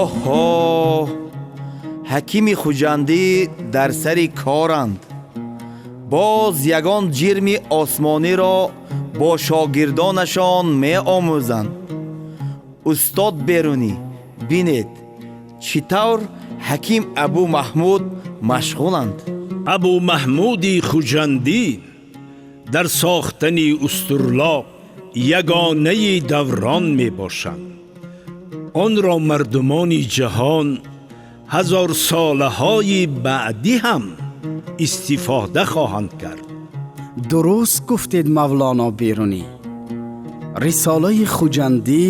Оҳо, Ҳакими Хуҷандӣ дар сари коранд. Боз ягон ҷирми осмониро бо шогирдонашон меомӯзанд. Устод Берунӣ, бинед, чӣ тавр Ҳаким Абу Маҳмуд машғуланд. Абу Маҳмуди Хуҷандӣ дар сохтани устурлоб ягонаи даврон мебошанд. Онро мардумони ҷаҳон ҳазорсолаҳои баъдӣ ҳам истифода хоҳанд кард. Дуруст гуфтед, Мавлоно Берунӣ. Рисолаи Хуҷандӣ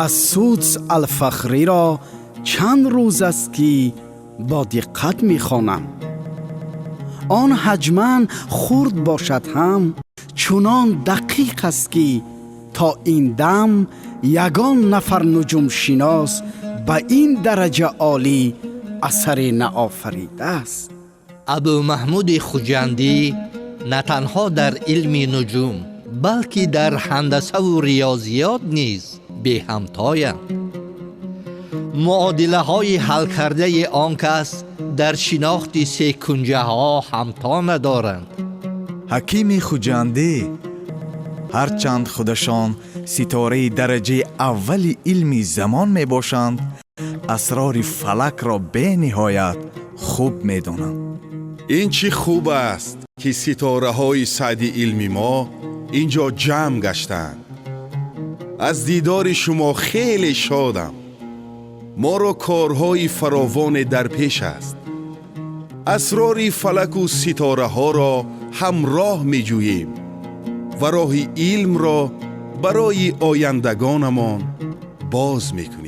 аз Судс Алфахриро чанд рӯз аст, ки бо диққат мехонам. Он ҳаҷман хурд бошад ҳам, чунон дақиқ аст, ки то ин дам ягон нафар нуҷумшинос ба ин дараҷа олӣ асаре наофаридааст. Абу Маҳмуди Хуҷандӣ на танҳо дар илми нуҷум, балки дар ҳандасаву риёзиёт низ беҳамтоянд. Муодилаҳои ҳалкардаи он кас дар шинохти секунҷаҳо ҳамто надоранд. Ҳакими Хуҷандӣ ҳарчанд худашон ситораи дараҷаи аввали илми замон мебошанд, асрори фалакро бениҳоят хуб медонанд. Ин чӣ хуб аст, ки ситораҳои саъди илми мо ин ҷо ҷамъ гаштаанд. Аз дидори шумо хеле шодам. Моро корҳои фаровоне дар пеш аст. Асрори фалаку ситораҳоро ҳамроҳ меҷӯем ва роҳи илмро барои ояндагонамон боз мекунем.